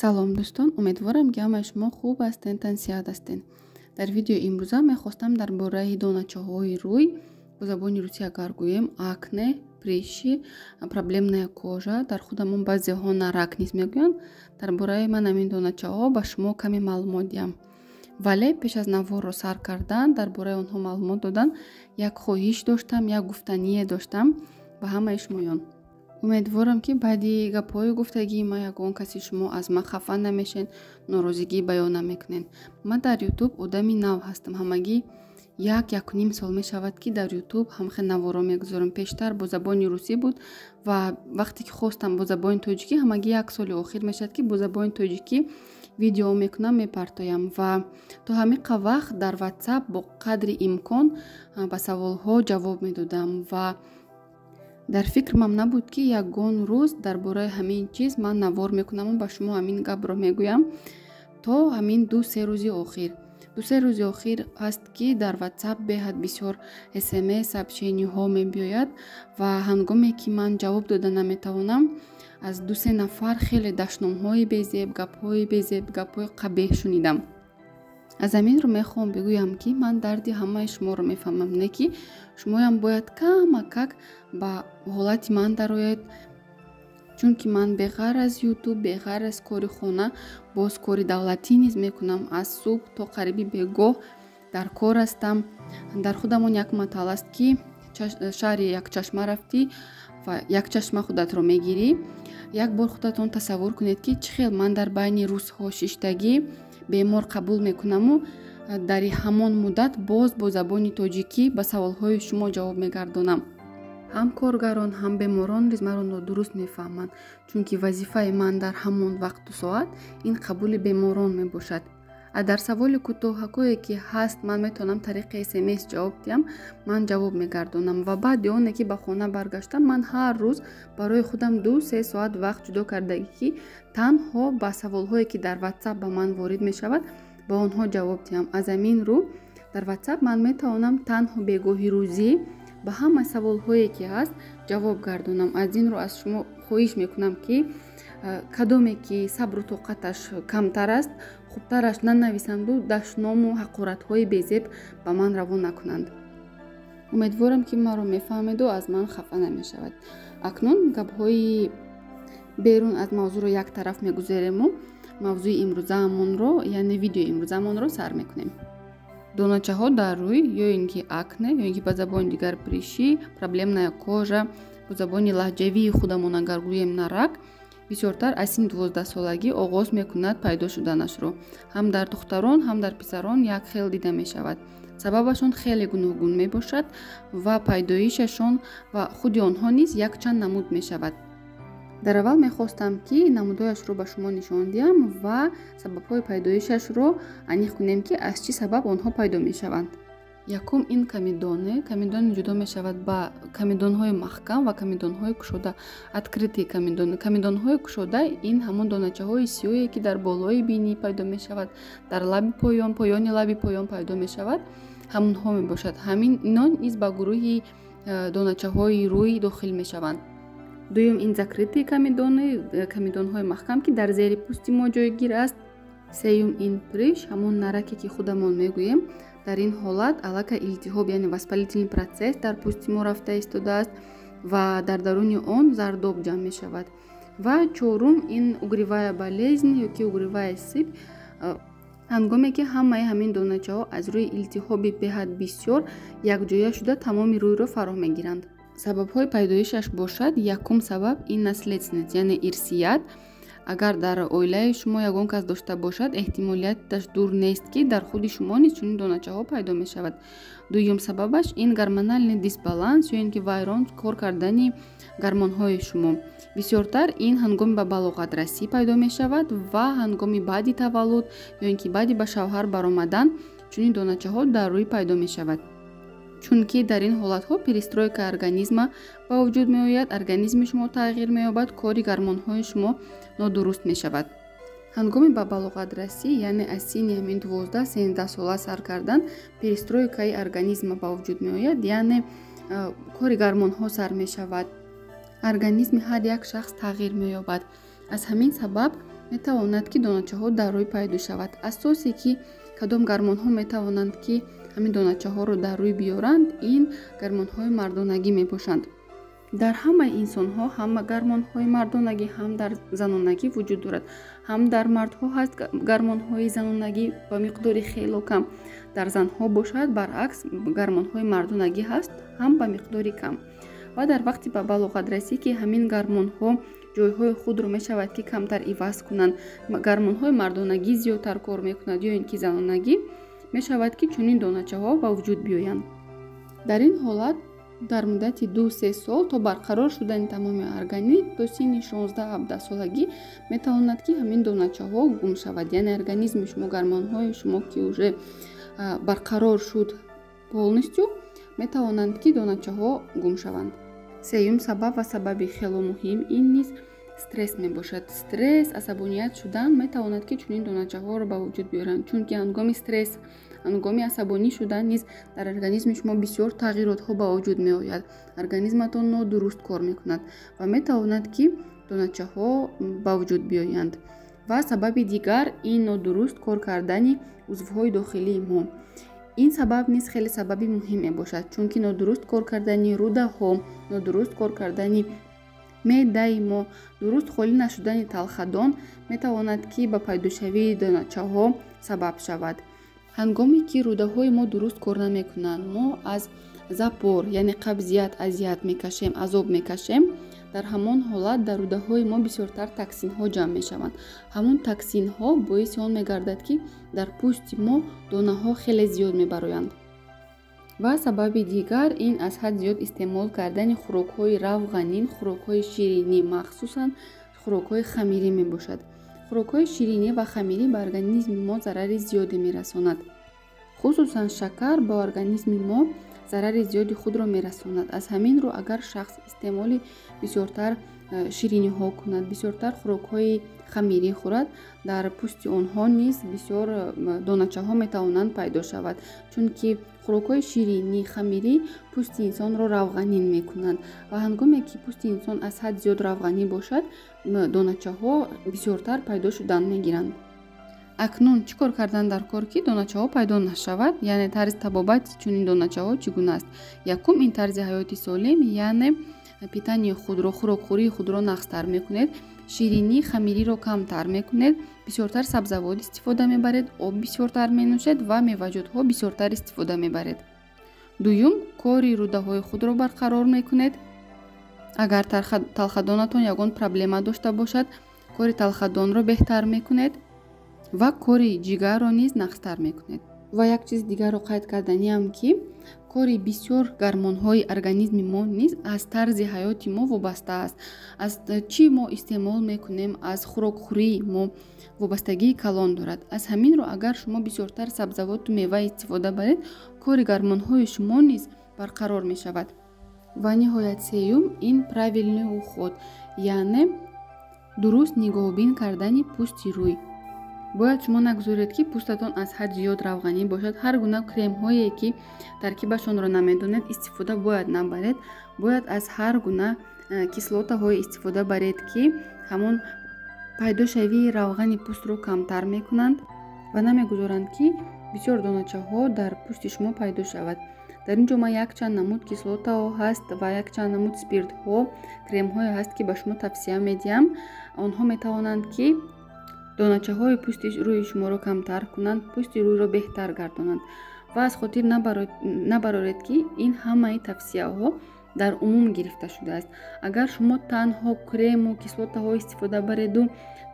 Салом, дӯстон! Умедворам, ки ҳамаи шумо хуб ҳастен, тансиҳат ҳастен. Дар видеои имрӯза мехостам дар бораи доначаҳои рӯй, бо забони русӣ агар гӯем, акне, прыщи, проблемная кожа, дар худамон баъзеҳо нарак низ мегӯянд, дар бораи ман ҳамин доначаҳо ба шумо каме маълумот диҳам. Вале пеш аз наворро сар кардан, дар бораи онҳо маълумот додан, як хоҳиш доштам, як гуфтание доштам ба ҳамаи шумоён. Умедворам, ки баъди гапҳои гуфтагии ман ягон каси шумо аз ман хафа намешед, норозигӣ баён намекунед. Ман дар Ютуб одами нав ҳастам. Ҳамагӣ як, якуним сол мешавад, ки дар Ютуб ҳамхел наворо мегузорам. Пештар бо забони русӣ буд ва вақте ки хостам бо забони тоҷикӣ, ҳамагӣ як соли охир мешавад, ки бо забони тоҷикӣ видео мекунам, мепартоям. Ва то ҳамиқа вақт дар Ватсап бо қадри имкон ба саволҳо ҷавоб медодам ва дар фикрмам набуд, ки ягон рӯз дар бораи ҳамин чиз ман навор мекунаму ба шумо ҳамин гапро мегӯям. То ҳамин 2-3 рӯзи охир, 2-3 рӯзи охир аст, ки дар Ватсап беҳад бисёр СМС, сообщениҳо мебиёяд ва ҳангоме ки ман ҷавоб дода наметавонам, аз 2-се нафар хеле дашномҳои безеб, гапҳои безеб, гапҳои қабеҳ шунидам. Аз ҳаминро мехоҳам бигӯям, ки ман дарди ҳамаи шуморо мефаҳмам, не ки шумоям бояд камакак ба ҳолати ман дарояд, чунки ман беғайр аз Ютуб, беғайр аз кори хона, боз кори давлатӣ низ мекунам. Аз субҳ то қариби бегоҳ дар кор ҳастам. Дар худамон як матал аст, ки шаҳри якчашма рафтӣ ва як чашма худатро мегирӣ. Як бор худатон тасаввур кунед, ки чӣ хел ман дар байни рӯзҳо шиштагӣ бемор қабул мекунаму дари ҳамон муддат боз бо забони тоҷикӣ ба саволҳои шумо ҷавоб мегардонам. Ҳам коргарон, ҳам беморон низ маро нодуруст мефаҳманд, чунки вазифаи ман дар ҳамон вақту соат ин қабули беморон мебошад. А дар саволи кӯтоҳакое, ки ҳаст, ман метавонам тариқи СМС ҷавоб диҳам, ман ҷавоб мегардонам. Ва баъди оне ки ба хона баргаштам, ман ҳар рӯз барои худам 2-3 соат вақт ҷудо кардагӣ, ки танҳо ба саволҳое, ки дар Ватсап ба ман ворид мешавад, ба онҳо ҷавоб диҳам. Аз ҳамин рӯ дар Ватсап ман метавонам танҳо бегоҳи рӯзӣ ба ҳама саволҳое, ки ҳаст, ҷавоб гардонам. Аз ин рӯ аз шумо хоҳиш мекунам, ки кадоме ки сабру тоқаташ камтар аст, хубтараш нанависанду дашному ҳақоратҳои безеб ба ман равон накунанд. Умедворам, ки маро мефаҳмеду аз ман хафа намешавад. Акнун гапҳои берун аз мавзӯъро як тараф мегузарему мавзӯи имрӯзаамонро, яъне видеои имрӯзаамонро сар мекунем. Доначаҳо дар рӯй ё ин ки акне, ё ин ки ба забони дигар прыщи, проблемная кожа, бо забони лаҳҷавии худамон агар гӯем, нарак, бисёртар аз синни 12-солагӣ оғоз мекунад пайдо шуданашро. Ҳам дар духтарон, ҳам дар писарон як хел дида мешавад. Сабабашон хеле гуногун мебошад ва пайдоишашон ва худи онҳо низ якчанд намуд мешавад. Дар аввал мехостам, ки намудҳояшро ба шумо нишон диҳам ва сабабҳои пайдоишашро аниқ кунем, ки аз чӣ сабаб онҳо пайдо мешаванд. Якум ин комедоны. Комедоны ҷудо мешавад ба комедонҳои маҳкам ва комедонҳои кушода, открытые комедоны. Комедонҳои кушода ин ҳамон доначаҳои сиёҳе, ки дар болои бинӣ пайдо мешавад, дар лаби поён, поёни лаби поён пайдо мешавад, ҳамонҳо мебошад. Ҳамин ино низ ба гурӯҳи доначаҳои рӯй дохил мешаванд. Дуюм ин закрытые комедоны, комедонҳои маҳкам, ки дар зери пӯсти мо ҷойгир аст. Сеюм ин прыщ, ҳамон нараке, ки худамон мегӯем. Дар ин ҳолат аллакай илтиҳоб, яъне воспалительный процесс дар пӯсти мо рафта истодааст ва дар даруни он зардоб ҷамъ мешавад. Ва чорум ин угревая болезнь ёки угревая сыпь, ҳангоме ки ҳамаи ҳамин доначаҳо аз рӯи илтиҳоби беҳад бисёр якҷоя шуда, тамоми рӯйро фаро мегиранд. Сабабҳои пайдоишаш бошад, якум сабаб ин наследственность, яъне ирсият. Агар дар оилаи шумо ягон кас дошта бошад, эҳтимолияташ дур нест, ки дар худи шумо низ чунин доначаҳо пайдо мешавад. Дуюм сабабаш ин гормональный дисбаланс ё ин ки вайрон кор кардани гормонҳои шумо. Бисёртар ин ҳангоми ба балоғатрасӣ пайдо мешавад ва ҳангоми баъди таваллуд ё ин ки баъди ба шавҳар баромадан чунин доначаҳо дар рӯй пайдо мешавад, чунки дар ин ҳолатҳо перестройка организма ба вуҷуд меояд, организми шумо тағйир меёбад, кори гормонҳои шумо нодуруст мешавад. Ҳангоми ба балоғатрасӣ, яъне аз синни ҳамин 12-13 сола сар кардан, перестройкаи организма ба вуҷуд меояд, яъне кори гормонҳо сар мешавад, организми ҳар як шахс тағйир меёбад. Аз ҳамин сабаб Метавонад, ки доначаҳо дар рӯй пайдо шавад. Асосе, ки кадом гормонҳо метавонанд, ки ҳамин доначаҳоро дар рӯй биёранд, ин гормонҳои мардонагӣ мебошанд. Дар ҳамаи инсонҳо ҳама гормонҳои мардонагӣ, ҳам дар занонагӣ вуҷуд дорад. Ҳам дар мардҳо ҳаст гормонҳои занонагӣ ба миқдори хело кам, дар занҳо бошад, баръакс, гормонҳои мардонагӣ ҳаст, ҳам ба миқдори кам. Ва дар вақти ба балоғатрасӣ, ки ҳамин гормонҳо ҷойҳои худро мешавад, ки камтар иваз кунанд, гормонҳои мардонагӣ зиёдтар кор мекунад ё ин ки занонагӣ, мешавад, ки чунин доначаҳо ба вуҷуд биёянд. Дар ин ҳолат дар муддати 2-3 сол то барқарор шудани тамоми организм, то синни 16-17 солагӣ метавонад, ки ҳамин доначаҳо гум шавад. Яъне организми шумо, гормонҳои шумо ки уже барқарор шуд полностью, метавонанд, ки доначаҳо гум шаванд. Сеюм сабаб ва сабаби хело муҳим ин низ стресс мебошад. Стресс, асабоният шудан метавонад, ки чунин доначаҳоро ба вуҷуд биёранд, чунки ҳангоми стресс, ҳангоми асабонӣ шудан низ дар организми шумо бисёр тағйиротҳо ба вуҷуд меояд, организматон нодуруст кор мекунад ва метавонад, ки доначаҳо ба вуҷуд биёянд. Ва сабаби дигар ин нодуруст кор кардани узвҳои дохилии мо. Ин сабаб низ хеле сабаби муҳим мебошад, чунки нодуруст кор кардани рӯдаҳо, нодуруст кор кардани меъдаи мо, дуруст холӣ нашудани талхадон метавонад, ки ба пайдошавии доначаҳо сабаб шавад. Ҳангоме ки рӯдаҳои мо дуруст кор намекунанд, мо аз запор, яъне қабзият, азият мекашем, азоб мекашем. Дар ҳамон ҳолат дар рӯдаҳои мо бисёртар токсинҳо ҷамъ мешаванд. Ҳамон токсинҳо боиси он мегардад, ки дар пӯсти мо донаҳо хеле зиёд мебароянд. Ва сабаби дигар ин аз ҳад зиёд истеъмол кардани хӯрокҳои равғанин, хӯрокҳои ширинӣ, махсусан хӯрокҳои хамирӣ мебошад. Хӯрокҳои ширинӣ ва хамирӣ ба организми мо зарари зиёде мерасонад. Хусусан шакар ба организми мо зарари зиёди худро мерасонад. Аз ҳамин рӯ, агар шахс истеъмоли бисёртар шириниҳо кунад, бисёртар хӯрокҳои хамирӣ хӯрад, дар пӯсти онҳо низ бисёр доначаҳо метавонанд пайдо шавад, чунки хӯрокҳои ширинӣ, хамирӣ пӯсти инсонро равғанин мекунанд ва ҳангоме ки пӯсти инсон аз ҳад зиёд равғанӣ бошад, доначаҳо бисёртар пайдо шудан мегиранд. Акнун чӣ кор кардан дар кор, ки доначаҳо пайдо нашавад? Яъне тарзи табобати чунин доначаҳо чӣ гуна аст? Якум ин тарзи ҳаёти солим, яъне питание худро, хӯрокхӯрии худро нағзтар мекунед, ширинӣ, хамириро камтар мекунед, бисёртар сабзавот истифода мебаред, об бисёртар менӯшед ва меваҷотҳо бисёртар истифода мебаред. Дуюм, кори рӯдаҳои худро барқарор мекунед. Агар талхадонатон ягон проблема дошта бошад, кори талхадонро беҳтар мекунед ва кори ҷигарро низ нағзтар мекунед. Ва як чизи дигарро қайд карданиам, ки кори бисёр гормонҳои организми мо низ аз тарзи ҳаёти мо вобаста аст, аз чӣ мо истеъмол мекунем, аз хӯрокхӯрии мо вобастагии калон дорад. Аз ҳамин рӯ, агар шумо бисёртар сабзавоту мева истифода баред, кори гормонҳои шумо низ барқарор мешавад. Ва ниҳоят сеюм ин правильный уход, яъне дуруст нигоҳубин кардани пӯсти рӯй. Бояд шумо нагузоред, ки пӯстатон аз ҳад зиёд равғанӣ бошад. Ҳар гуна кремҳое, ки таркибашонро намедонед, истифода бояд набаред. Бояд аз ҳар гуна кислотаҳое истифода баред, ки ҳамон пайдошавии равғани пӯстро камтар мекунанд ва намегузоранд, ки бисёр доначаҳо дар пӯсти шумо пайдо шавад. Дар ин ҷо ман якчанд намуд кислотаҳо ҳаст ва якчанд намуд спиртҳо, кремҳое ҳаст, ки ба шумо тавсия медиҳам. Онҳо метавонанд, ки доначаҳои пӯсти рӯи шуморо камтар кунанд, пӯсти рӯйро беҳтар гардонанд. Ва аз хотир набароред, ки ин ҳамаи тавсияҳо дар умум гирифта шудааст. Агар шумо танҳо крему кислотаҳо истифода бареду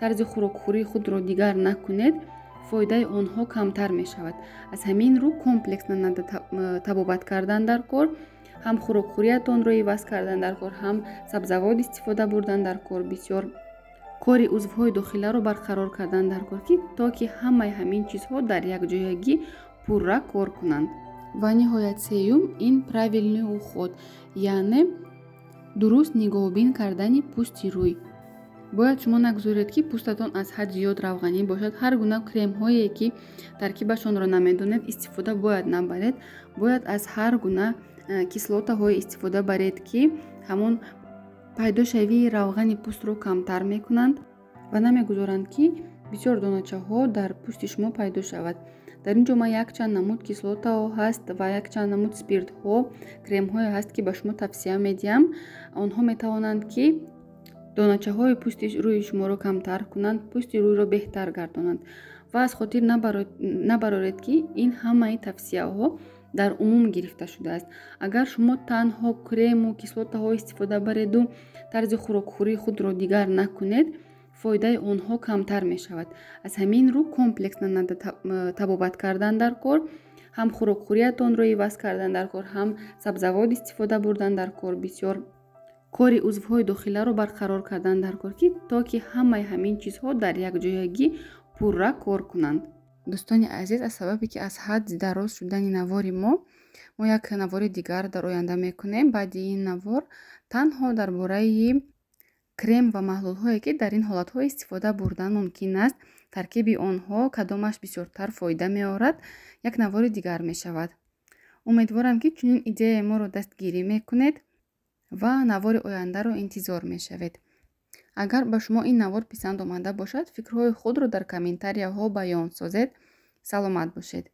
тарзи хӯрокхӯрии худро дигар накунед, фоидаи онҳо камтар мешавад. Аз ҳамин рӯ комплексно табобат кардан дар кор: ҳам хӯрокхӯриятонро иваз кардан дар кор, ҳам сабзавот истифода бурдан дар кор, бисёр кори узвҳои дохиларо барқарор кардан дар кор, ки то ки ҳамаи ҳамин чизҳо дар якҷоягӣ пурра кор кунанд. Ва ниҳоят сеюм ин правильный уход, яъне дуруст нигоҳубин кардани пӯсти рӯй. Бояд шумо нагузоред, ки пӯстатон аз ҳад зиёд равғанӣ бошад. Ҳар гуна кремҳое, ки таркибашонро намедонед, истифода бояд набаред. Бояд аз ҳар гуна кислотаҳое истифода баред, ки ҳамон пайдошавии равғани пӯстро камтар мекунанд. ва намегузоранд, ки бисёр доначаҳо дар пӯсти шумо пайдо шавад. Дар ин ҷо ман якчанд намуд кислотаҳо ҳаст ва якчанд намуд спиртҳо, кремҳое ҳаст, ки ба шумо тавсия медиҳам. Онҳо метавонанд, ки доначаҳои пӯсти рӯи шуморо камтар кунанд, пӯсти рӯйро беҳтар гардонанд. Ва аз хотир набароред, ки ин ҳамаи тавсияҳо дар умум гирифта шудааст. Агар шумо танҳо крему кислотаҳо истифода бареду тарзи хӯрокхӯрии худро дигар накунед, фоидаи онҳо камтар мешавад. Аз ҳамин рӯ комплексно надо табобат кардан дар кор, ҳам хӯрокхӯриятонро иваз кардан дар кор, ҳам сабзавот истифода бурдан дар кор, бисёр кори узвҳои дохиларо барқарор кардан дар кор, ки то ки ҳамаи ҳамин чизҳо дар якҷоягӣ пурра кор кунанд. Дӯстони азиз, аз сабабе ки аз ҳад дароз шудани навори мо, мо як навори дигар дар оянда мекунем. Баъди ин навор танҳо дар бораи крем ва маҳлулҳое, ки дар ин ҳолатҳо истифода бурдан мумкин аст, таркиби онҳо, кадомаш бисёртар фоида меорад, як навори дигар мешавад. Умедворам, ки чунин идеяи моро дастгирӣ мекунед ва навори ояндаро интизор мешавед. Агар ба шумо ин навор писанд омада бошад, фикрҳои худро дар комментарияҳо баён созед. Саломат бошед.